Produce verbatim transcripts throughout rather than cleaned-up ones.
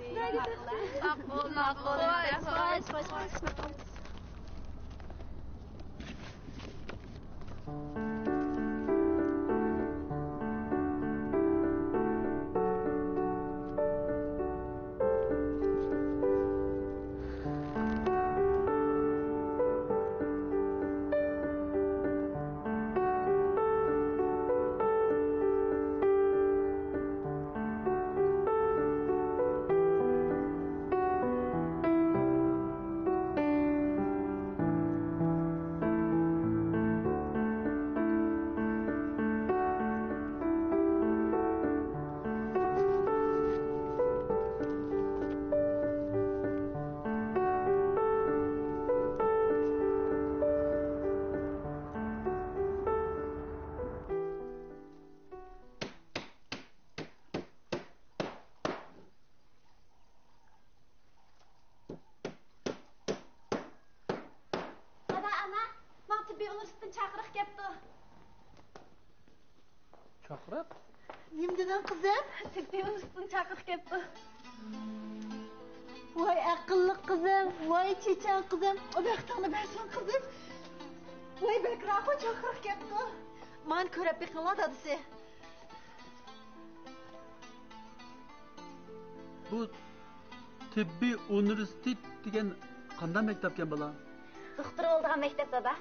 ماقۇل، ماقۇل. دادا، ئانا، ماڭا تېببىي ئۇنىۋېرسىتېتتىن چاقىرىق كەپتۇ. چاقىرىق؟ نېمە دېدىڭ، قىزىم؟ تېببىي ئۇنىۋېرسىتېتتىن چاقىرىق كەپتۇ. ۋاي ئەقىللىق قىزىم، ۋاي چېچەن قىزىم، ئۇ بەختىڭنى بەرسۇن قىزىم. ۋاي بەكرىخۇ، چاقىرىق كەپتۇ. مانا كۆرۈپ بېقىڭلار دادىسى. بۇ تېببىي ئۇنىۋېرسىتېت دېگەن قانداق مەكتەپكەن، بالام؟ دوختۇر بولىدىغان مەكتەپ، دادا.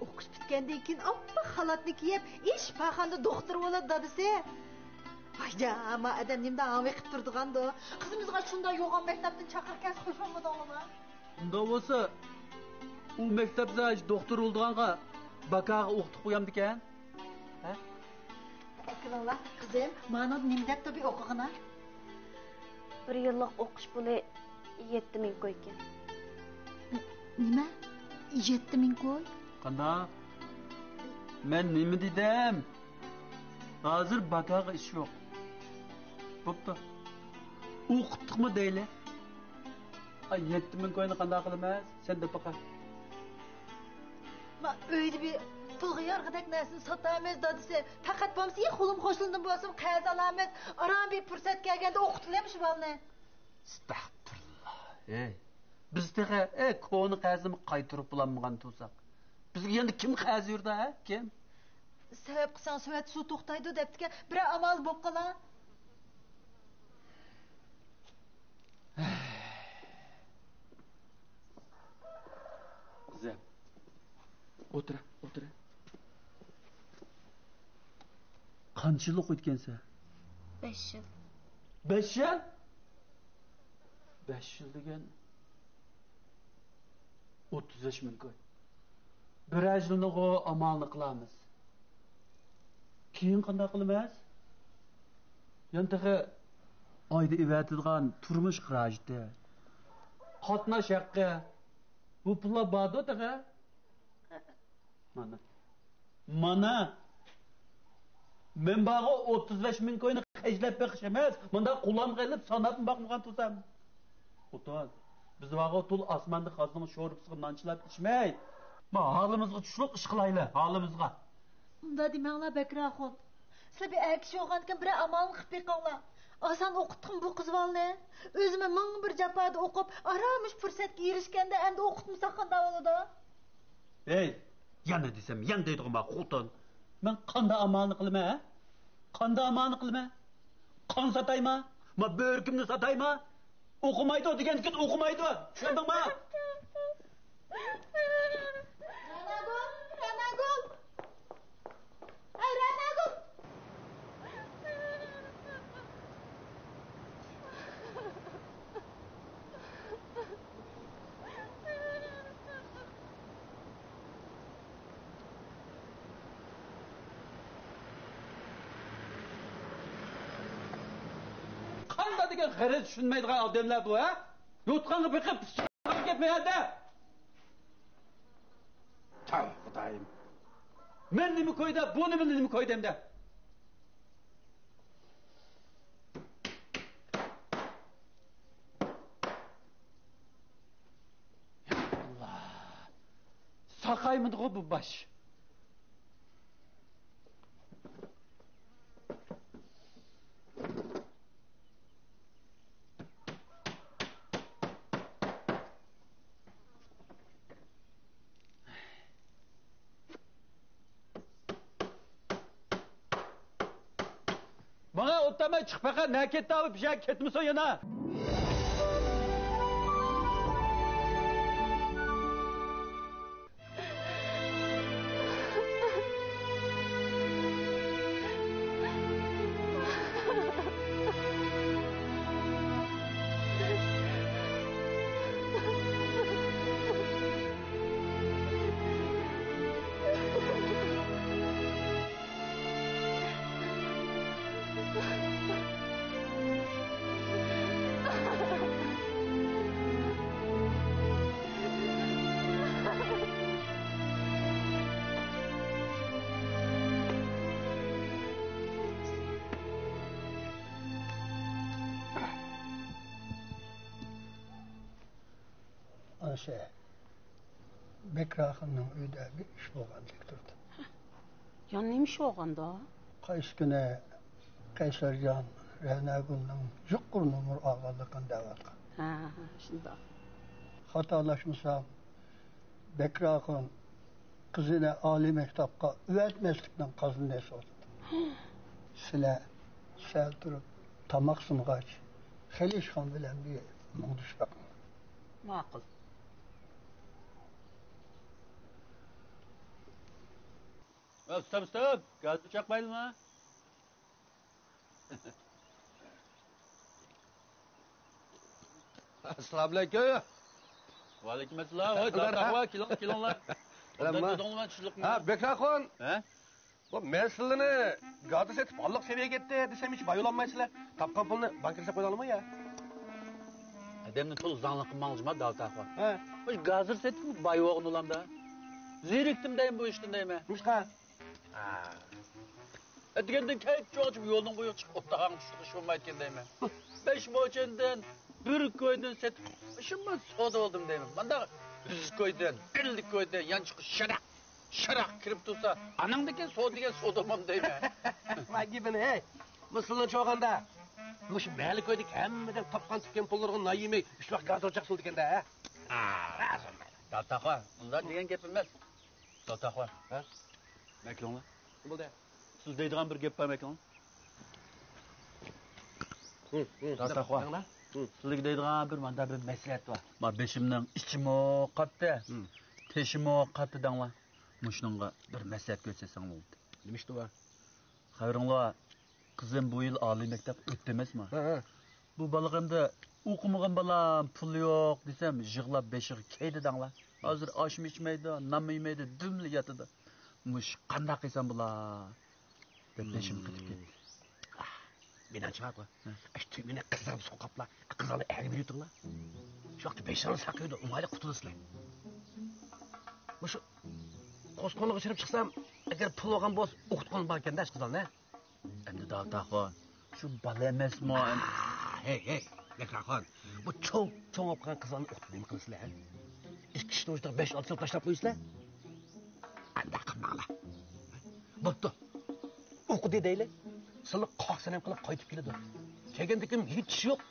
ئوقۇش پۈتكەندىن كېيىن ئاپئاق خالاتنى كىيىپ، شىپاخانىدا دوختۇر بولىدۇ دادىسى. ۋاي جا، ئەمما ئادەم نېمىدە ھاڭۋېقىپ تۇرىدىغاندۇ؟ قىزىمىزغا شۇنداق يوغان مەكتەپتىن چاقىرىق كەلسە خۇش بولمىدىڭلىما؟ ئۇنداق بولسا، ئۇ مەكتەپتە دوختۇر بولىدىغانغا باكاغا ئوقۇتۇپ قويامدىكەن؟ ھە؟ ئەكېلىڭلار، قىزىم، مانىدا نېمە دەپتۇ بىر ئوقۇغىنا؟ بىر يىللىق ئوقۇش پۇلى يەتتە مىڭ كويكەن. نېمە؟ يەتتە مىڭ كوي؟ قانداق؟ مەن نېمە دېدىم؟ ھازىر باكاغا ئىش يوق. بوپتۇ. ئوقۇتتۇقمۇ دەيلى؟ ئاي، يەتتە مىڭ كوينى قانداق قىلىمىز؟ سەن دەپ باقە. ما ئۆيدە بىر پۇلغا يارىغۇدەك نەرسىنى ساتامىز، دادىسى. پەقەت بولمىسا، يا خۇلۇم خوشلىنىدىن بولسىمۇ قەرز ئالامىز. ئاران بىر پۇرسەت كەلگەندە ئوقۇتۇلىمۇ شۇ بالىنى. ئەستەغپۇرۇللا. ھەي، بىز تېخى، ئەي، كونا قەرزنى قايتۇرۇپ بولالمىغان تۇرساق، بىزگە يەنە كىم قەرز بېرىدۇ، ھە؟ كىم؟ سەۋەب قىلساڭ سۆۋەتتە سۇ توختايدۇ دەپتىكەن، بىرەر ئامال بولۇپ قالا. قىزىم، ئولتۇر، ئولتۇر. قانچە يىل ئوقۇيدىكەنسەن؟ بەش يىل. بەش يىل؟ بەش يىل دېگەن ئوتتۇز بەش مىڭ كوي. بىرەر يىلنىغۇ ئامالنى قىلارمىز. كېيىن قانداق قىلىمىز؟ يەنە تېخى ئايدا ئېۋەتىدىغان تۇرمۇش خىراجىتى، قاتناش ھەققى، بۇ پۇللار باردۇ تېخى. مانا. مانا. مەن بارغۇ ئوتتۇز بەش مىڭ كوينى خەجلەپ بېقىش ئەمەس، مۇنداق قولامغا ئېلىپ ساناپمۇ باقمىغان تۇرسام. خوتۇن، بىز بارغۇ تۇل ئاسماندا قازنىڭ شورپىسىغا نان چىلاپ ئىچمەي، ما ھالىمىزغا چۈشلۈك ئىش قىلايلى، ھالىمىزغا. ئۇنداق دېمەڭلار، بەكرى ئاخۇن. سىلەر بىر ئەر كىشى بولغاندىكىن بىرەر ئامالنى قىلىپ بېقىڭلار. ئاسان ئوقۇتتۇقمۇ بۇ قىز بالىنى؟ ئۆزىمۇ مىڭ بىر جاپادا ئوقۇپ، ئاران مۇشۇ پۇرسەتكە ئېرىشكەندە ئەمدى ئوقۇتمىساق قانداق بولىدۇ؟ ھەي، يەنە دېسەم، يەنە دەيدىغان بار، خوتۇن. مەن قانداق ئامالنى قىلىمەن، ھە؟ قانداق ئامالنى قىلىمەن؟ قان ساتايما؟ ما بۆرىكىمنى ساتايما؟ ئوقۇمايدۇ دېگەندىكىن ئوقۇمايدۇ. چۈشەندىڭما؟ رەناگۈل، رەناگۈل. ھەي، رەناگۈل. قانداق دېگەن غەرەز چۈشىنمەيدىغان ئادەملەر بۇ، ھە؟ يوتقانغا بېقىپ، پىششىققا كەتمەي ھەدە. تاي خۇدايىم. مەن نېمە كويدا، بۇ نېمە، نېمە كويدا ئەمدى؟ يا ئاللا. ساقايمىدىغۇ بۇ باش. دەمەي چىقىپ بېقە، نە كەتتى ئاۋۇ پىشاق كەتمىسۇن يەنە. ئاشە، بەكرى ئاخۇننىڭ ئۆيىدە بىر ئىش بولغاندەك تۇرىدۇ. يا نېمە ئىش بولغاندۇ؟ قايسى كۈنى قەيسەرجان رەناگۈلنىڭ يۇقىرى نومۇر ئالغانلىقىنى دەۋاتقان. ھە، شۇنداق. خاتالاشمىسام، بەكرى ئاخۇن قىزىنى ئالىي مەكتەپكە ئەۋەتمەسلىكنىڭ قازىنىنى سوزىدۇ. سىلەر سەل تۇرۇپ، تاماق سۇنغاچ، خېلىشخان بىلەن بىر مۇڭدىشىپ بېقىڭ. ماقۇل. ئۇستام، ئۇستام، گازنى چاقمايلىما؟ ئەسسالامۇئەلەيكۇم. ۋەئەلەيكۇم ئەسسالام. ۋاي، ئۇلار، دادا، ھە؟ ۋاي، كېلىڭ، كېلىڭلار. ئەلەمما. دادىڭلار چۈشلۈكمۇ؟ ھە، بەكرى ئاخۇن. ھە؟ بۇ مەن سىلىنى گازدا سېتىپ ھاللىق سەۋىيەگە يەتتى دېسەم، ھېچ بايىۋالمايسىلەر. تاپقان پۇلنى بانكىغا سېلىپ قويدۇڭلارمۇ يا؟ ئادەمنى تولا زاڭلىق قىلماڭلار جۇما، دادا ئاخۇن. ھە. مۇشۇ گازدا سېتىپ بايىۋالغىنى ئۇلاردا. زېرىكتىم دەيمەن بۇ ئىشتىن دەيمەن. نېمىشقا؟ ھە. ئەتىگەندىن كەينى چوغچىپ يولنىڭ بويىغا چىقىپ ئولتۇرغانغا چۈشلۈك ئىش بولمايدىكەن دەيمەن. بەش موچەندىن بىر كويدىن سېتىپ، شۇنداق سودا بولدۇم دەيمەن. مانداق يۈز كويدىن، ئەللىك كويدىن يانچۇققا شاراق، شاراق كىرىپ تۇرسا، ئاناڭدىكى سودا دېگەن سودامام دەيمەن. ۋاي گېپىنى، ھەي! مۇسۇلمان چوغاندا مۇشۇ مەھەللە كويدىكى ھەممىدىن تاپقان تۇتقان پۇللىرىغا نان يېمەي، ئۈچ ۋاق گاز ئوچاق سۇلىدىكەن-دە، ھە؟ دادا ئاخۇن، ئۇنداق دېگەن گەپ ئەمەس. دادا ئاخۇن. ھە؟ مەكلىڭلار. نېمە بولدى؟ سىز دەيدىغان بىر گەپ بار مەكلىڭ. ھە، ھە. دادا ئاخۇن. دەڭلار. ھە. سىزگە دەيدىغان بىر ماندا بىر مەسلىھەت بار. ما بېشىمنىڭ ئىچىمۇ قاتتى، ھە، تېشىمۇ قاتتى دەڭلار. مۇشۇنىڭغا بىر مەسلىھەت كۆرسەتسەڭلار بولدى. نېمە ئىشتۇ بۇ؟ خەۋىرىڭلار، قىزىم بۇ يىل ئالىي مەكتەپكە ئۆتتى ئەمەسمۇ؟ ھە، ھە. بۇ بالىغا ئەمدى ئوقۇمىغان بالام، پۇل يوق دېسەم، يىغلاپ بېشىغا كىيدى دەڭلار. ھازىر ئاشمۇ ئىچمەيدۇ، نانمۇ يېمەيدۇ، دۈملا ياتىدۇ. مۇشۇ قانداق قىلسام بولا دەپ بېشىم قېتىپ كەتتى. مېنىڭچە، ھە، ئاشۇ تۈگمىنى قىزلار بىلەن قاپلا، قىزلارنى ئەگىپ يۈرۈۋېتىڭلار. شۇ ۋاقىتتا بېشىڭلار ساقىيىدۇ، ئوڭايلىق قۇتۇلىسىلەر. مۇشۇ قوسقونلۇققا چىقىپ چىقسام، ئەگەر پۇل بولغان بولسا، ئوقۇتقان باركەن-دە شۇ قىزلارنى. ئەمدى دادا ئاخۇن، شۇ بالا ئەمەسمۇ؟ ئاھ، ھەي، ھەي، بەكرى ئاخۇن، بۇ چوڭ، چوڭ بولۇپ قالغان قىزلارنى ئوقۇتۇپ نېمە قىلىسىلەر، ھە؟ ئىككى ئىشنىڭ ئۈستىگە بەش، ئالتە يىل تاشلاپ قويىسىلەر؟ ئانداق قىلماڭلار. بوپتۇ. ئوقۇدى دەيلى. سىلى قاق سەنەم قىلىپ قايتىپ كېلىدۇ. كەلگەندىن كېيىن ھېچ ئىش يوق.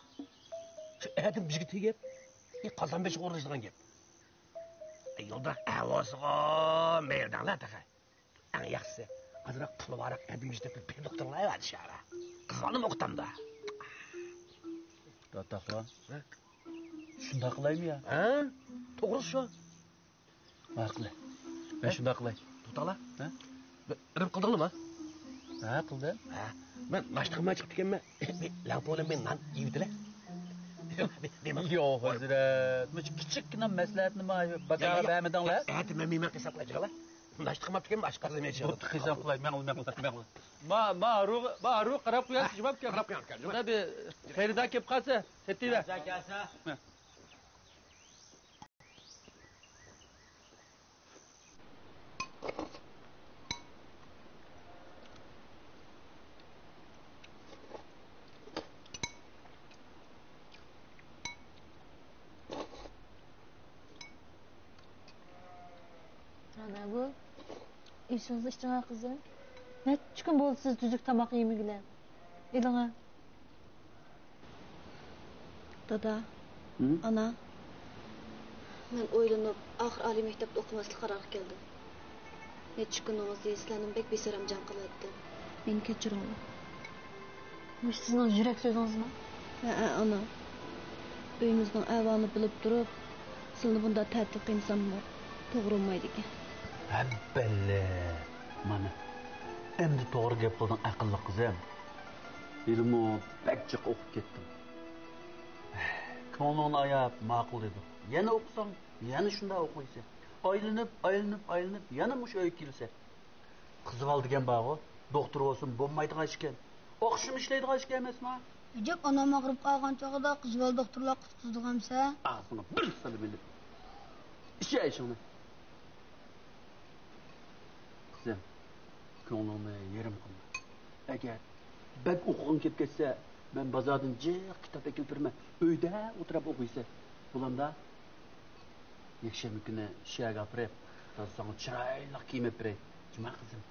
شۇ ئادەم بىزگە تېگىپ، ئى، قازان بېشىغا ئورۇنلىشىدىغان گەپ. ئە، يولدا ئەۋازىغۇ مەيلى دەڭلار تېخى. ئەڭ ياخشىسى، ئازراق پۇلى بارراق ئادەم يۈزىدە بىر پېدىق تۇرۇڭلار، ھە، شارا. قىزلارنىمۇ ئوقۇتامدا. دادا ئاخۇن. ھە؟ شۇنداق قىلايمۇ يا؟ ھە؟ توغرىسى شۇ. ماقۇل. مەن شۇنداق قىلاي. توختاڭلار. ھە؟ بىر ئىرىم قىلدىڭلارمۇ؟ ھە، قىلدىم. ھە، مەن ناشتا قىلماي چىقىپتىكەنمەن. لەڭپۇ بىلەن مەن نان يېيىۋېتىلە. يوق، ھەزرەت. مۇشۇ كىچىككىنە مەسلىھەتنىمۇ بازارغا بەرمىدىڭلار؟ ئەتە مەن مېھمان قىلساقلا جىغلا. ناشتا قىلماپتىكەن، ئاشقازىنىم يېتىشىدۇ. بوپتۇ، قىلسام قىلاي، مەن، مەن، مەن. ما، ما ھارۇغا، ما ھارۇغا قاراپ قويايسىز، جاۋاب كەل. قاراپ قويۇڭ، قاراپ قويۇڭ. شۇندا بىر خېرىدار كېلىپ قالسا، سېتىۋەر. كەلسە، كەلسە. ھە. ئانا، بۇ ئېشىڭىزنى ئىچىڭە، قىزىم. نەچچە كۈن بولدى سىز تۈزۈك تاماق يېمىگىلى. ئېلىڭە. دادا، ھە؟ ئانا، مەن ئويلىنىپ، ئاخىر ئالىي مەكتەپتە ئوقۇماسلىق قارارىغا كەلدىم. نەچچە كۈن ئۇزىن سىلەرنىمۇ بەك بىسەرەمجان قىلىۋەتتىم. مېنى كەچۈرۈڭلار. مۇشۇ سىزنىڭ يۈرەك سۆزىڭىزمۇ؟ ھەئە، ئانا. ئۆيىمىزنىڭ ئەھۋالىنى بىلىپ تۇرۇپ، سىلىنى بۇنداق تەتۈر قىينىساممۇ توغرا بولمايدىكەن. ھەببەللە! مانا، ئەمدى توغرا گەپ قىلدىڭ، ئەقىللىق قىزىم. ھېلىمۇ بەك جىق ئوقۇپ كەتتىڭ. كۆڭلۈڭنى ئاياپ ماقۇل دېدۇق. يەنە ئوقۇساڭ، يەنە شۇنداق ئوقۇيسەن. ئايلىنىپ، ئايلىنىپ، ئايلىنىپ، يەنە مۇشۇ ئۆيگە كېلىسەن. قىزىۋال دېگەن بارغۇ، دوختۇر بولسىمۇ بولمايدىغان ئىشكەن. ئوخشىمىش ئىشلەيدىغان ئىشكەن ئەمەسما؟ ئەجەب، ئانام ئاغرىپ قالغان چاغدا قىزىۋال دوختۇرلار قۇتقۇزىدىغانمىسە؟ ئاغزىڭغا بىر سالا مېلىپ. ئىچە ئېشىڭنى. قىزىم، كۆڭلۈڭنى يېرىم قىلما. ئەگەر بەك ئوقۇغۇڭ كېلىپ كەتسە، مەن بازاردىن جىق كىتاب ئەكېلىپ بېرىمەن. ئۆيدە ئولتۇرۇپ ئوقۇيسەن. بولامدا؟ يەكشەنبە كۈنى شەھەرگە ئاپىرىپ، تازا ساڭا چىرايلىق كىيىم ئېلىپ بېرەي. جۇما قىزىم.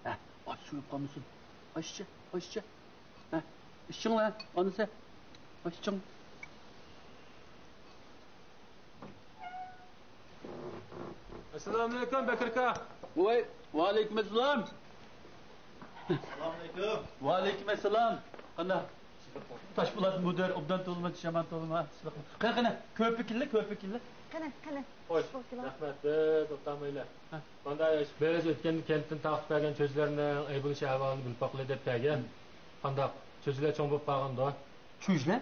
ھە، ئاچ سويۇپ قالمىسۇن. ئاشچە، ئاشچە. ھە، ئىچىڭلار، ئانىسى. ئاشچىڭ. ئەسسالامۇئەلەيكۇم، بەكرى ئاكا. ۋاي، ۋەئەلەيكۇم ئەسسالام. ئەسسالامۇئەلەيكۇم. ۋەئەلەيكۇم ئەسسالام. قانداق؟ تاشپولات مۇدىر، ئوبدان تولىما، چىشامان تولىما. قېنى، قېنى، كۆپۈكىنلە، كۆپۈكىنلە. قېنى، قېنى. خوش، رەھمەت، بىز ئوتتۇرمايلى. ھە. مانداق، بىز ئۆتكەندە كەنتتىن تارقىتىپ بەرگەن چۆجىلەرنىڭ ئەيىب بولۇش ئەھۋالىنى بىلىپ باققىلى دەپ كەلگەن. قانداق، چۆجىلەر چوڭ بولۇپ قالغاندۇ؟ چۆجىلەر؟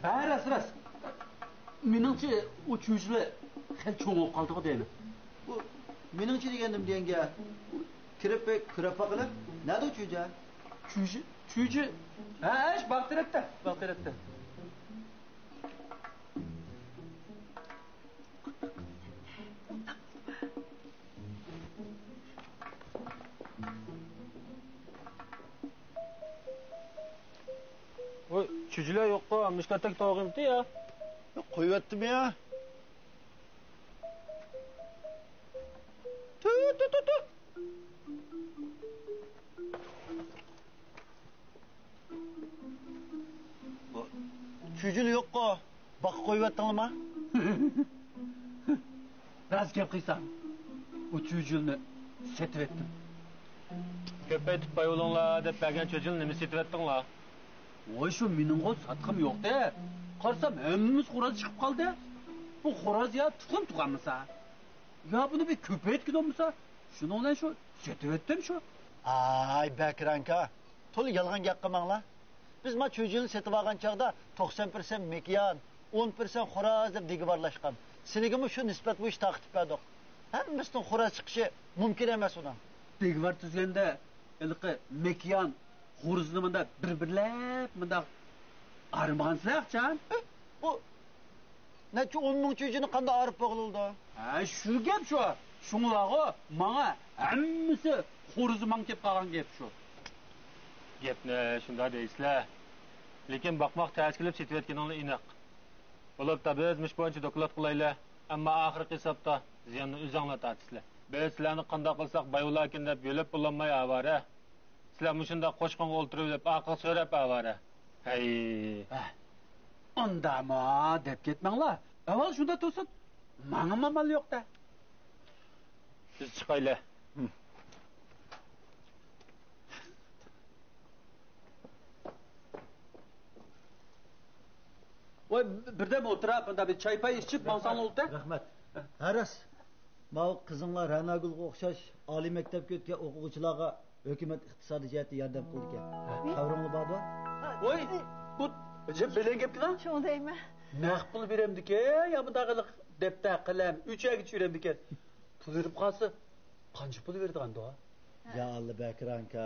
ھە، راست، راست. مېنىڭچە، ئۇ چۆجىلەر خېلى چوڭ بولۇپ قالدىغۇ دەيمەن. ئۇ، مېنىڭچە دېگەندىم دېگەنگە، ئۇ كىرىپ بىر كۆرۈپ باقىلى. نەدە ئۇ چۆجە؟ چۆجە؟ چۆجە؟ ھە، ھە، باغ تەرەپتە، باغ تەرەپتە. ۋاي، چۆجىلەر يوققۇ، مۇشۇ كاتەك توغرىمىتى يا؟ يوق، قويۇۋەتتىم يا. تۇ، تۇ، تۇ، تۇ. چۆجىلى يوققۇ، باغقا قويۇۋەتتىڭلىما؟ راست گەپ قىلساڭ، ئۇ چۆجىلىنى سېتىۋەتتىم. كۆپەيتىپ باي بولۇڭلار دەپ بەرگەن چۆجىلىنى نېمە سېتىۋەتتىڭلار؟ ۋاي، شۇ مېنىڭغۇ ساتقۇم يوقتى. قارىسام، ھەممىسى خوراز چىقىپ قالدى. بۇ خوراز يا تۇخۇم تۇغامىسا؟ يا بۇنى بىر كۆپەيتكىن بولمىسا، شۇنىڭ بىلەن شۇ سېتىۋەتتىم شۇ. ئاي، بەكرى ئاكا، تولا يالغان گەپ قىلماڭلار. بىز ما چۆجىلىنى سېتىۋالغان چاغدا توقسان پىرسەنت مېكىيان، ئون پىرسەنت خوراز دەپ دېگىۋارلاشقان. سىلىگىمۇ شۇ نىسبەت بويىچە تارقىتىپ بەردۇق. ھەممىسىدىن خوراز چىقىشى مۇمكىن ئەمەس ئۇنىڭ. دېگىۋار تۈزگەندە ھېلىقى مېكىيان، خورۇزنى مۇنداق بىر-بىرلەپ مۇنداق ئارمىغانسىلەر ئاخچان؟ ئە، بۇ نەچچە ئون مىڭ چۆجىنى قانداق ئارىپ بولغىلى بولىدۇ؟ ھە، شۇ گەپ شۇ. شۇڭلارغۇ ماڭا ھەممىسى خورۇزى ماڭا كېلىپ قالغان گەپ شۇ. گەپنى شۇنداق دەيسىلەر. لېكىن باقماق تەس كېلىپ سېتىۋەتكىنىڭلار ئېنىق. بولۇپتا بىز مۇشۇ بويىچە دوكلات قىلايلى. ئەمما ئاخىرقى ھېسابتا زىياننى ئۆزۈڭلار تارتىسىلەر. بىز سىلەرنى قانداق قىلساق باي بولاركىن دەپ يۆلەپ بولالماي ئاۋارە. سىلەر مۇشۇنداق قوشقىنغا ئولتۇرۇۋېلىپ ئارقىغا سۆرەپ ئاۋارە. ھەي. ھە. ئۇنداقمۇ دەپ كەتمەڭلار. ئەۋۋەل شۇنداق تۇرسۇن. ماڭىمۇ ئامال يوق-دە. بىز چىقايلى. ھىم. ۋاي، بىردەم ئولتۇرۇپ، مۇنداق بىر چاي-پاي ئىچىپ ماڭساڭلار بولدى. رەھمەت. ھە، راست. ماۋۇ قىزىڭلار رەناگۈلگە ئوخشاش ئالىي مەكتەپكە ئۆتكەن ئوقۇغۇچىلارغا ھۆكۈمەت ئىقتىسادىي جەھەتتە ياردەم قىلىدىكەن. ھە؟ خەۋىرىڭلار باردۇ؟ ۋوي، بۇ ئەجەب بەلەن گەپكەن-ھە؟ شۇڭا دەيمەن. نەق پۇل بېرەمدىكەن يا مۇنداق ھېلىقى دەپتەر، قەلەم، ئۆچەگىچە بېرەمدىكەن. پۇل بېرىپ قالسا، قانچە پۇل بېرىدىغاندۇ؟ يا ئاللا، بەكرى ئاكا.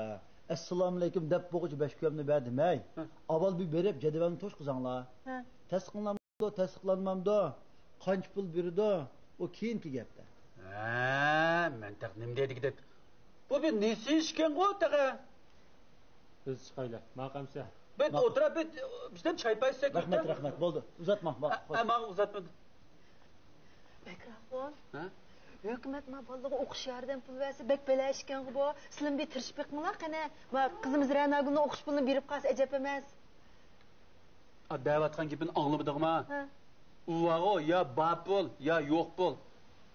ئەسسالامۇئەلەيكۇم دەپ بولغۇچە بەش كۆمنى بەردىم ھەي. ھە. ئاۋۋال بىر بېرىپ جەدۋەلنى توشقۇزاڭلار. ھە. تەستىقلانمامدۇ، تەستىقلانمامدۇ، قانچە پۇل بېرىدۇ، ئۇ كېيىنكى گەپتە. ھە، مەن تېخى نېمە دەيدىكىن دەپ. بۇ بىر نېسى ئىشكەنغۇ تېخى. بىز چىقايلى، ماقۇل ئەمىسە. بىز ئولتۇراپ، بىز، بىزدىن چاي پاي ئىچسەك. رەھمەت، رەھمەت، بولدى. ئۇزاتماڭ، ۋاقىت قوي. ئە، ماڭا ئۇزاتمىدى. بەكرىراقغۇ. ھە؟ ھۆكۈمەت ما بالىلارغا ئوقۇش ياردەم پۇلى بەرسە بەك بەلا ئىشكەنغۇ بۇ. سىلىمۇ بىر تىرىشىپ بېقىڭلار قېنى. ما قىزىمىز رەناگۈلنىڭ ئوقۇش پۇلىنى بېرىپ قالسا ئەجەب ئەمەس. ئا، دەۋاتقان گېپىنى ئاڭلىمىدىڭما؟ ھە. ئۇ بارغۇ، يا بار پۇل، يا يوق پۇل.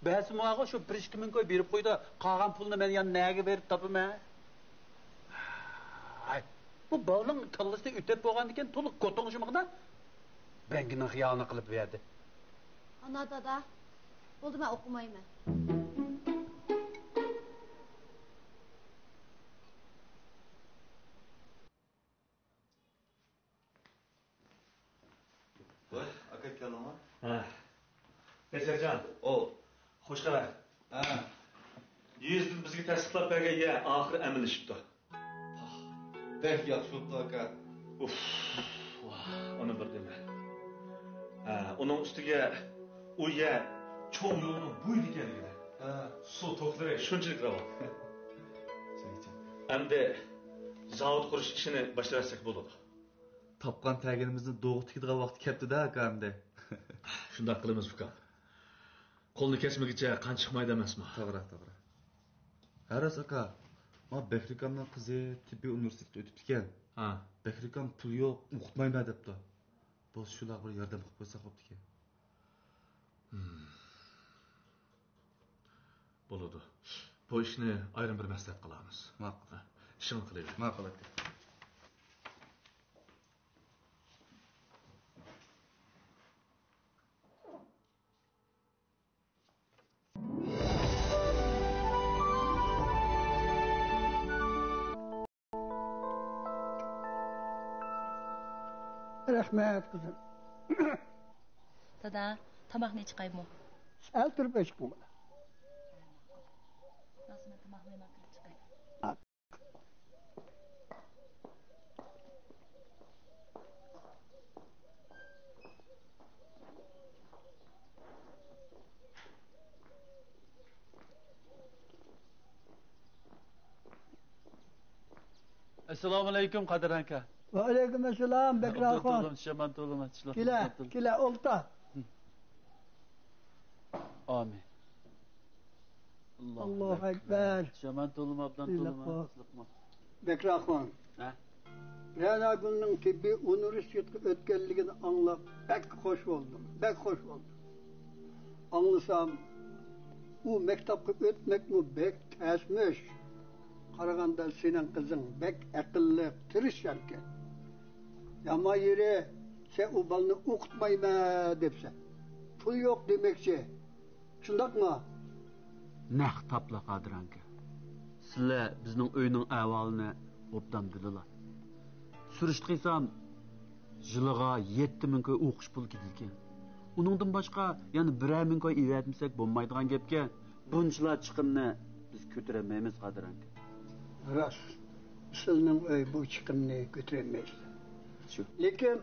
بەرسىمۇ بارغۇ، شۇ بىر ئىككى مىڭ كوي بېرىپ قويدى. قالغان پۇلنى مەن يەنە نەگە بېرىپ تاپىمەن؟ ئاي، بۇ بالىنىڭ كاللىسىدىن ئۆتۈپ بولغاندىكىن تولا كوتۇڭ شۇمۇقدا. بەڭگىنىڭ خىيالىنى قىلىپ بەردى. ئانا، دادا، بولدى، مەن ئوقۇمايمەن. ۋاي، ئاكا كەلدىڭمۇ؟ ھە. بەشەرجان. ئو. خوش خەۋەر. ھە. يېزىدىن بىزگە تەستىقلاپ بەرگەن يەر ئاخىرى ئەمەلىيلىشىپتۇ. پاھ، بەك ياخشى بوپتۇ، ئاكا. ئۇف، ۋاھ، ئۇنى بىر دېمە. ھە، ئۇنىڭ ئۈستىگە ئۇ يەر چوڭ يولنىڭ بويىدا ئىكەنلىكىنى. ھە. سۇ توكلىرى شۇنچىلىك راۋان. ئەمدى زاۋۇت قۇرۇش ئىشىنى باشلىۋەتسەك بولىدۇ. تاپقان تەگىنىمىزنى دوغا تىكىدىغان ۋاقتى كەپتۇ-دە، ئاكا، ئەمدى. شۇنداق قىلىمىز، ئۇكام. قولنى كەسمىگىچە قان چىقمايدۇ ئەمەسمۇ؟ توغرا، توغرا. ھە راست، ئاكا. ما بەكرى ئاكامنىڭ قىزى تېببىي ئۇنىۋېرسىتېتقا ئۆتۈپتىكەن. ھە. بەكرى ئاكام پۇل يوق، ئوقۇتمايمەن دەپتۇ. بولسا شۇلارغا بىر ياردەم قىلىپ قويساق بوپتىكەن. ھىم. بولىدۇ. بۇ ئىشنى ئايرىم بىر مەسلىھەت قىلارمىز. ماقۇل. ھە، ئىشىڭنى قىلىۋەر. ماقۇل، ئاكا. رەھمەت، قىزىم. دادا، تاماقنى ئىچىپ قايمۇ؟ سەل تۇرۇپ ئىچىپ قويغىن. راسمەن تاماقنى يەپ كىرىپ چىقاي. ئەسسالامۇئەلەيكۇم، قادىر ئاكا. ۋەئەلەيكۇم ئەسسالام، بەكرى ئابدۇل ئاخۇن. تولۇم، شامان تولۇم، چىلىق كېلە، تولۇم. كېلە، ئولتۇر. ئامىن. ئاللاھۇ ئەكبەر. شامان تولۇم، ئابدان تولۇم، چىلىقمۇ؟ بەكرى ئاخۇن. ھە؟ رەناگۈلنىڭ تېببىي ئۇنىۋېرسىتېتقا ئۆتكەنلىكىنى ئاڭلاپ بەك خوش بولدۇم، بەك خوش بولدۇم. ئاڭلىسام، ئۇ مەكتەپكە ئۆتمەكمۇ بەك تەسمىش. قارىغاندا سېنىڭ قىزىڭ بەك ئەقىللىق، تىرىشچانكەن. يامان يېرى، سەن ئۇ بالىنى ئوقۇتمايمەن دەپسەن. پۇل يوق دېمەكچى. شۇنداقمۇ؟ نەق تاپلا، قادىر ئاكا. سىلەر بىزنىڭ ئۆينىڭ ئەھۋالىنى ئوبدان بىلىلا. سۈرۈشتە قىلسام، يىلىغا يەتتە مىڭ كوي ئوقۇش پۇلى كېتىدىكەن. ئۇنىڭدىن باشقا يەنە بىرەر مىڭ كوي ئېۋەتمىسەك بولمايدىغان گەپكەن. بۇنچىلا چىقىمنى بىز كۆتۈرەلمەيمىز، قادىر ئاكا. راست، سىلىنىڭ ئۆي بۇ چىقىمنى كۆتۈرەلمەيسىلەر. شۇ. لېكىن،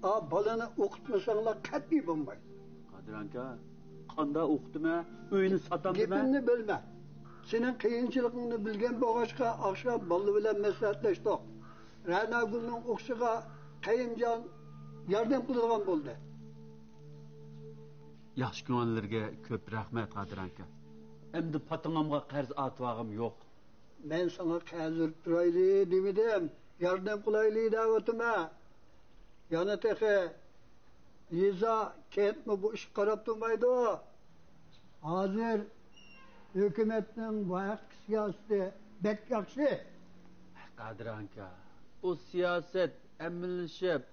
ئا، بالىنى ئوقۇتمىساڭلار قەتئىي بولمايدۇ. قادىر ئاكا، قانداق ئوقۇتىمەن؟ ئۆينى ساتامدىمەن؟ گېپىمنى بۆلمە. سېنىڭ قىيىنچىلىقىڭنى بىلگەن بولغاچقا، ئاخشام بالىلار بىلەن مەسلىھەتلەشتۇق. رەناگۈلنىڭ ئوقۇشىغا قېيۇمجان ياردەم قىلىدىغان بولدى. ياخشى كۆڭۈللىرىگە كۆپ رەھمەت، قادىر ئاكا. ئەمدى پاتىڭامغا قەرز ئارتىۋالغۇم يوق. مەن ساڭا قەرز بېرىپ تۇرايلى دېمىدىم، ياردەم قىلايلى دەۋاتىمەن. يەنە تېخى يېزا، كەنتمۇ بۇ ئىشقا قاراپ تۇرمايدۇ. ھازىر ھۆكۈمەتنىڭ بۇ ھەقتىكى سىياسىتى بەك ياخشى. قادىر ئاكا، ئۇ سىياسەت ئەمەلىيلىشىپ،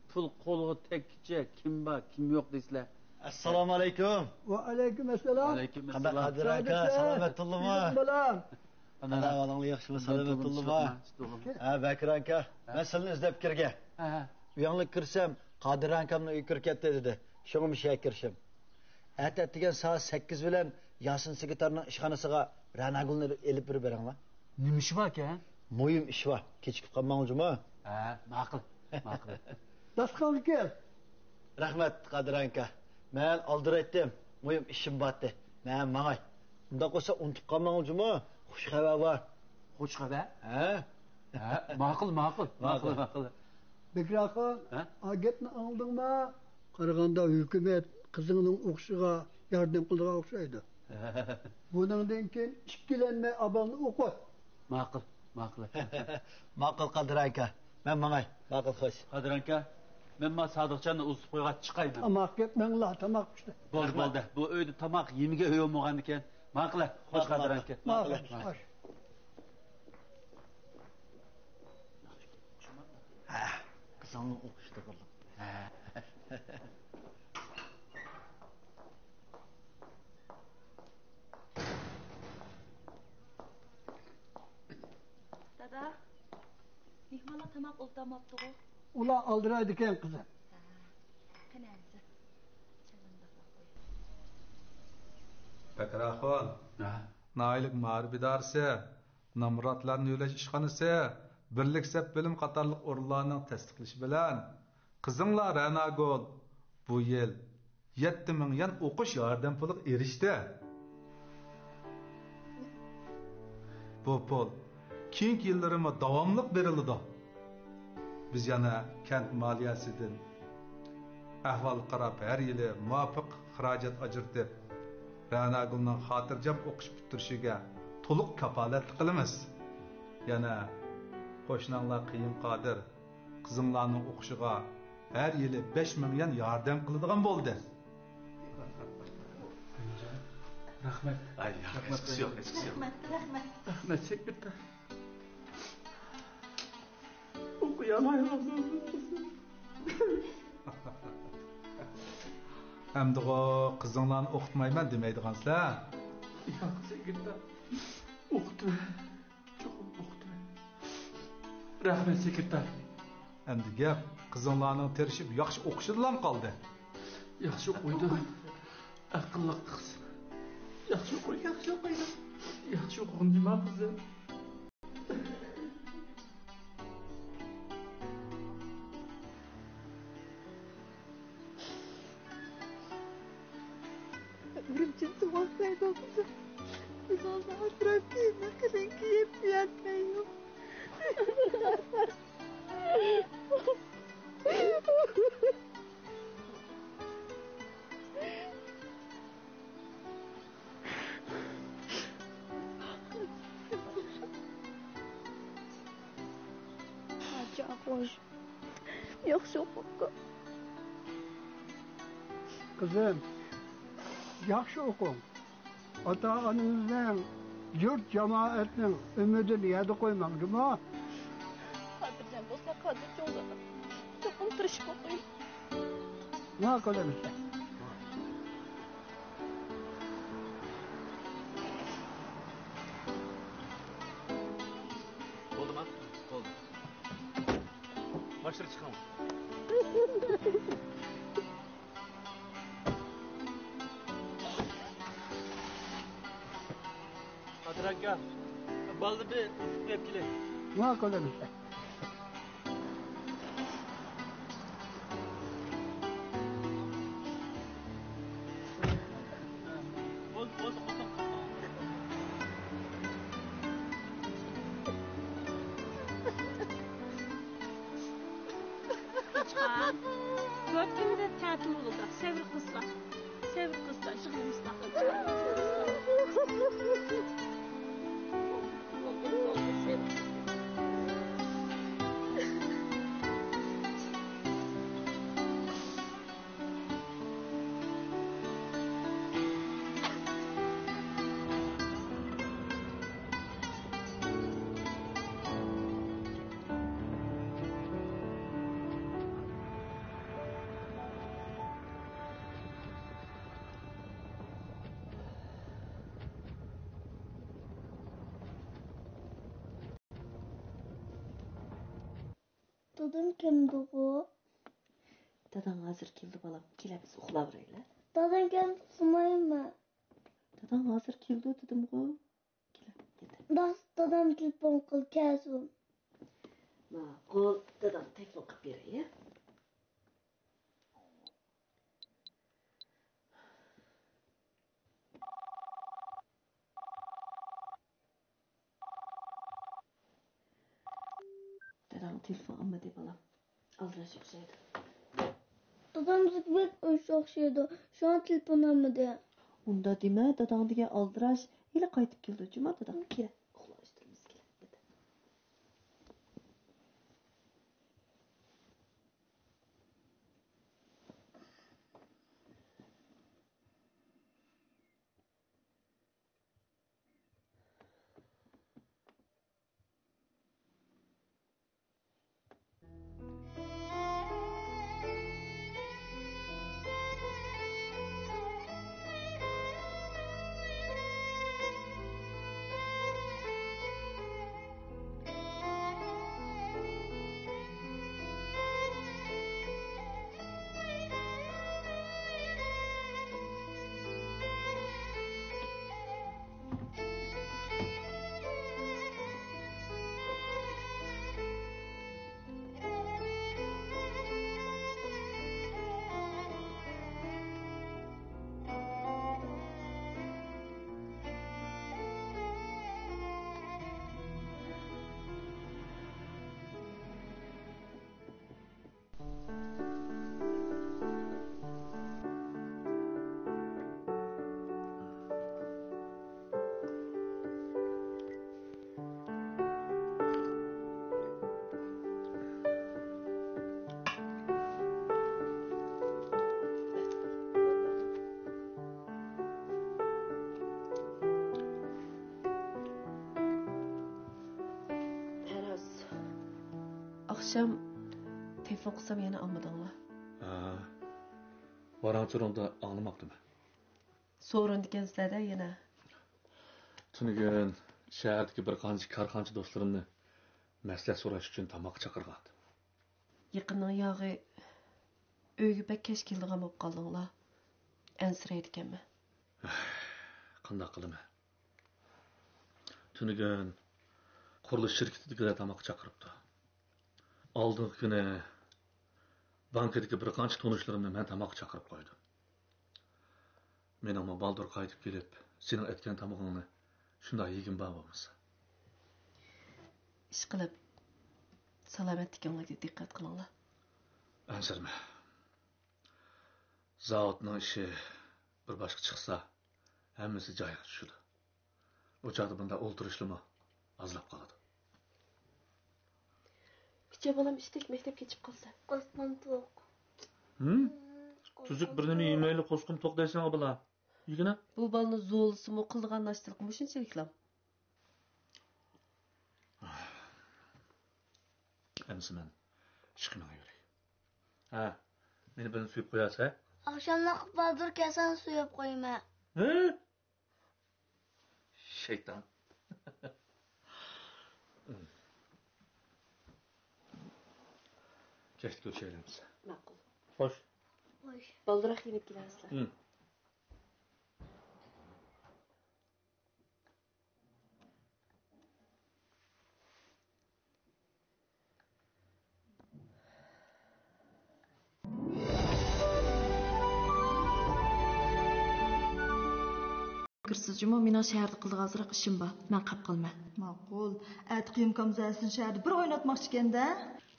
پۇل قولغا تەگكىچە كىم بار، كىم يوق دەيسىلەر. ئەسسالامۇئەلەيكۇم. ۋەئەلەيكۇم ئەسسالام. ۋەئەلەيكۇم قانداق ئەسسالام. قادىر ئاكا، سالامەت تۇلدىمۇ؟ ئەزىزىم بالام. قانداق ئەھۋالىڭلار، ياخشىمۇ، سالامەت تۇلدىمۇ؟ ھە، بەكرى ئاكا، مەن سىلىنى ئىزدەپ كىرگەن. ھە، ھە. ئۆيۈڭلارغا كىرسەم، قادىر ئاكامنىڭ ئۆيى كىرىپ كەتتى دېدى. شۇڭا مۇشۇ يەرگە كىرىشىم. ئەتە ئەتىگەن سائەت سەككىز بىلەن ياسىن سېكرېتارنىڭ ئىشخانىسىغا رەناگۈلنى ئېلىپ بېرىپ بېرىڭلار. نېمە ئىشى باركەن؟ مۇھىم ئىش بار. كېچىكىپ قالماڭ جۇمۇ. ھە، ماقۇل، ماقۇل. داستىخانغا كەل. رەھمەت، قادىر ئاكا. مەن ئالدىرايتتىم. مۇھىم ئىشىم بارتى. مەن ماڭاي. ئۇنداق بولسا ئۇنتۇپ قالماڭ جۇمۇ. خۇش خەۋەر بار. خۇش خەۋەر؟ ھە. ھە، ماقۇل، ماقۇل، ماقۇل، ماقۇل. بەكرى ئاخۇن، ھە؟ ئا گەپنى ئاڭلىدىڭما؟ قارىغاندا ھۆكۈمەت قىزىڭنىڭ ئوقۇشىغا ياردەم قىلىدىغان ئوخشايدۇ. بۇنىڭدىن كېيىن ئىككىلەنمەي ئاباڭنى ئوقۇت. ماقۇل، ماقۇل. ماقۇل، قادىر ئاكا. مەن ماڭاي. ماقۇل، خوش. قادىر ئاكا، مەن ما سادىقجاننى ئۇزىتىپ قويغاچ چىقاي مەن. تاماق يەپ ماڭلا، تاماق پىشتى. بولدى، بولدى. بۇ ئۆيدە تاماق يېمىگە ئۆي بولمىغانىكەن. ماقۇل، خوش، قادىر ئاكا. ماقۇل، خوش. ساڭا ئوخشىدىغانلىق. دادا، مېھمانلار تاماق ئولتۇرماپتىغۇ؟ ئۇلار ئالدىرايدىكەن، قىزىم. ھە، قېنى ئەمىسە. بەكرى ئاخۇن، ھە؟ ناھىيەلىك مائارىپ ئىدارىسى، نامراتلارنى يۆلەش ئىشخانىسى، بىرلىك سەپ بۆلۈم قاتارلىق ئورۇنلارنىڭ تەستىقلىشى بىلەن، قىزىڭلار رەناگۈل بۇ يىل يەتتە مىڭ يۈەن ئوقۇش ياردەم پۇلىغا ئېرىشتى. بۇ پۇل كېيىنكى يىللىرىمۇ داۋاملىق بېرىلىدۇ. بىز يەنە كەنت مالىيەسىدىن ئەھۋالغا قاراپ، ھەر يىلى مۇۋاپىق خىراجەت ئاجرىتىپ، رەناگۈلنىڭ خاتىرجەم ئوقۇش پۈتتۈرۈشىگە تولۇق كاپالەتلىك قىلىمىز. يەنە قوشناڭلار قېيۇم قادىر قىزىڭلارنىڭ ئوقۇشىغا ھەر يىلى بەش مىڭ يۈەن ياردەم قىلىدىغان بولدى. رەھمەت. ئاي، ياق، رەھمەت. ھېچقىسى يوق، ھېچقىسى يوق. رەھمەت، رەھمەت. رەھمەت، سېكرېتار. ئوقۇيالايمەن. ئەمدىغۇ قىزىڭلارنى ئوقۇتمايمەن دېمەيدىغانسىلەر؟ ياق، سېكرېتار. ئوقۇتىمەن. چوقۇم ئوقۇتىمەن. رەھمەت، سېكرېتار. ئەمدى گەپ قىزىڭلارنىڭ تىرىشىپ ياخشى ئوقۇشىدىلا قالدى. ياخشى ئوقۇيدۇ. ئەقىللىق قىز. ياخشى ئوقۇيدۇ. ياخشى ئوقۇيدۇ. ياخشى ئوقۇغىنى نېمە قىزىم؟ ئۈرۈمچىدە تۇغۇلسايدۇ قىزىم. بىز ھازىر ئاپىرىپ كىيىمنى قېلىن كىيىپ ياتمايدۇ. ھاجى ئاخۇن، ياخشى ئوقۇڭ. قىزىم، ياخشى ئوقۇڭ. ئاتا-ئانىڭىزنىڭ، يۇرت-جامائەتنىڭ ئۈمىدىنى يەردە قويماڭ، جۇمۇ. خاتىرجەم بولسا قادىر چوڭ دادا. چوقۇم تىرىشىپ ئوقۇيمەن. ماقۇل ئەمىسە. بولدىما؟ بولدى. باشلىرى چىقىڭ. قادىر ئاكا، بالىلىرىنى ئۇزىتىپ قويۇپ كېلەي. ماقۇل ئەمىسە. بولدى، بولدى، قوزغاڭ. قىچقان، تۆت كۈندە تەتىل بولىدۇ. سەۋر قىلسىلا، سەۋر قىلسىلا، يىغلىمىسىلا. دادام كەمدىغۇ؟ داداڭ ھازىر كېلىدۇ، بالام. كېلە، بىز ئۇخلاۋېرەيلى. دادام كەلدى، ئۇخلىمايمەن. داداڭ ھازىر كېلىدۇ دېدىمغۇ. كېلە، يېتە. داس، دادام تېلېفون قىل، كەلسۇن. ماقۇل، دادام تېلېفون قىلىپ بېرەي، يا. داداڭ تېلېفون ئالمىدى، بالام. ئالدىراش ئوخشايدۇ. دادام بىزگە بەك ئوخشايدۇ. شۇڭا تېلېفون ئالمىدى. ئۇنداق دېمە، داداڭ دېگەن ئالدىراش. ھېلى قايتىپ كېلىدۇ، جۇما داداڭ. كېلە، ئۇخلاشتۇرىمىز، كېلە. ئاخشام تېلېفون قىلسام يەنە ئالمىدىڭلار. ھە، ۋاراڭ-چۇرۇڭدا ئاڭلىماپتىمەن. سورۇنىدىكەنسىلەر-دە يەنە. تۈنۈگۈن شەھەردىكى بىر قانچە كارخانىچى دوستلىرىمنى مەسلىھەت سوراش ئۈچۈن تاماققا چاقىرغانىدىم. يېقىننىڭ ياغى ئۆيگە بەك كەچ كېلىدىغان بولۇپ قالدىڭلار. ئەنسىرەيدىكەنمەن. قانداق قىلىمەن؟ تۈنۈگۈن قۇرۇلۇش شىركىتىدىكىلەر تاماققا چاقىرىپتۇ. ئالدىنقى كۈنى بانكىدىكى بىر قانچە تونۇشلىرىمنى مەن تاماققا چاقىرىپ قويدۇم. مېنىڭمۇ بالدۇر قايتىپ كېلىپ، سېنىڭ ئەتكەن تامىقىڭنى شۇنداق يېگۈم بار بولمىسا. ئىشقىلىپ، سالامەتلىكىڭلارگە دىققەت قىلىڭلار. ئەنسىرىمە. زاۋۇتنىڭ ئىشى بىر باشقا چىقسا، ھەممىسى جايىغا چۈشىدۇ. ئۇ چاغدا بۇنداق ئولتۇرۇشلىمۇ ئازلاپ قالىدۇ. كىچىك بالام ئىشتەك مەكتەپكە كېچىپ قالسا. قورسىقىم توق. ھىم؟ تۈزۈك بىر نېمە يېمەيلى قورسىقىم توق دەيسەن، بالا. يېگىنە. بۇ بالىنى زورلىسىمۇ قىلىدىغان ناشتىلىقى مۇشۇنچىلىكلا. ئەمىسە مەن ئىشقا مېڭىۋېرەي. ھە، مېنى بىرنى سۆيۈپ قويارسەن؟ ئاخشاملىق بالدۇر كەلسەڭ سۆيۈپ قويىمەن. ھە؟ شەيتان. كەچتە كۆرۈشەيلى ئەمىسە. ماقۇل. خوش. خوش. بالدۇراق يېنىپ كېلەرسىلەر. ھىم. كىرسىز جۇمۇ، مېنىڭ شەھەردە قىلىدىغان ئازراق ئىشىم بار. مەن قاپ قالىمەن. ماقۇل. ئەتە قېيۇمكام زەھەرسىنى شەھەردە بىر ئويناتماقچىكەن-دە.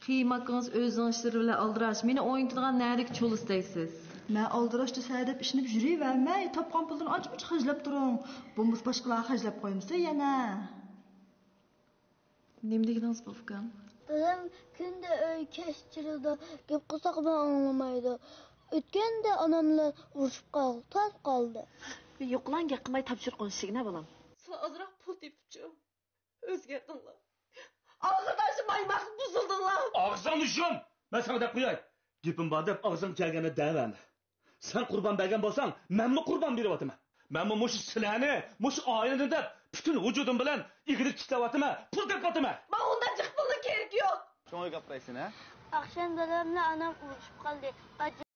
قېيۇم ئاكىڭىز ئۆزىنىڭ ئىشلىرى بىلەن ئالدىراش، مېنى ئوينىتىدىغان نەدىكى چول ئىستەيسىز؟ مەن ئالدىراش دېسە دەپ ئىشىنىپ يۈرۈۋەرمەي، تاپقان پۇللىرىنى ئانچە-مۇنچە خەجلەپ تۇرۇڭ. بولمىسا باشقىلارغا خەجلەپ قويمىسا يەنە. نېمە دېگىنىڭىز بۇ، ئۇكام؟ دادام كۈندە ئۆيگە كەچ كىرىدۇ، گەپ قىلساقمۇ ئاڭلىمايدۇ. ئۆتكەندە ئانام بىلەن ئۇرۇشۇپ قالدى، تاس قالدى. يوقىلاڭ، گەپ قىلماي تاپشۇرۇق ئوينىشىگىنە، بالام. سىلەر ئازراق پۇل تېپىپچۇ؟ ئۆزگەردىڭلار. ئاغزىداشى مايماق بۇزۇلدۇڭلار. ئاغزىڭنى يۇم! مەن ساڭا دەپ قوياي. گېپىم بار دەپ ئاغزىڭ كەلگەننى دەۋەرمە. سەن قۇربان بەرگەن بولساڭ، مەنمۇ قۇربان بېرىۋاتىمەن. مەنمۇ مۇشۇ سىلەرنى، مۇشۇ ئائىلىنى دەپ پۈتۈن ۋۇجۇدۇم بىلەن ئىگىلىك تىكلەۋاتىمەن، پۇل تېپىۋاتىمەن. ماڭا ئۇنداق جىق پۇلنىڭ كېرىكى يوق. شۇڭا ئۆيگە ئاپىرايسەن، ھە؟ ئاخشام دادام بىلەن ئانام ئۇرۇشۇپ قالدى.